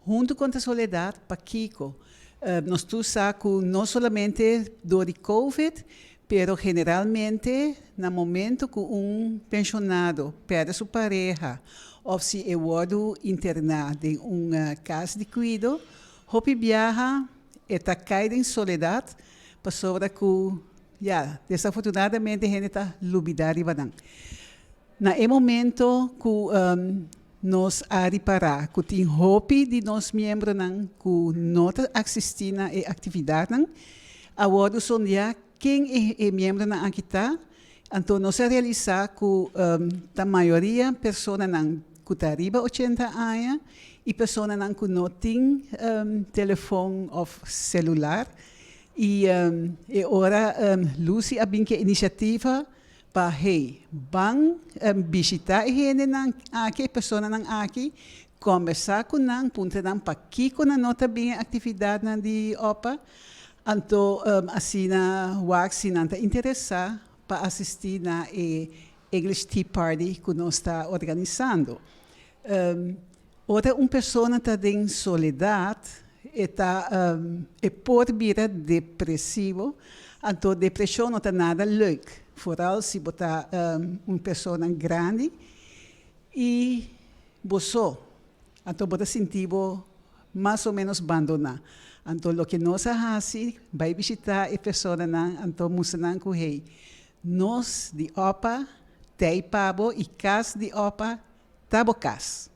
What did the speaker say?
Huntu kontra soledat, pakiko? Nos tur sa ku no solamente dor di COVID, pero generalmente na momento ku un penshonado pèrdè su pareha òf si e wòrdu interná den un kas di kuido, hopi biaha e ta kai den soledat pasobra ku ya, desafortunadamente hende ta lubidá riba nan. Na e momento ku nos a ripará ku tin hopi di nos miembronan ku no ta asistí na e aktividatnan, a wòrdu sondeá ken e miembronan aki ta, anto nos a realisá ku ta mayoria personanan ku ta riba 80 aña i personanan ku no tin telefòn òf selular. I e ora Lucy a bin ku e inisiativa pa, hey, ban bishitá e hendenan aki, e personanan aki, kombersá ku nan, puntra nan pakiko nan no ta bin e aktividatnan di OPA, anto asina wak si nan ta interesá pa asistí na e English Tea Party ku nos ta organisando. Ora un persona ta den soledat, e ta e por bira depresivo, anto depreshon no ta nada leuk, vooral si bo ta un persona grandi i bo so, anto bo ta sinti bo mas o menos bandoná. Anto loke nos a hasi, bai bishitá e personanan, anto mustra nan ku, hey, nos di OPA t'ei pa bo i kas di OPA ta bo kas.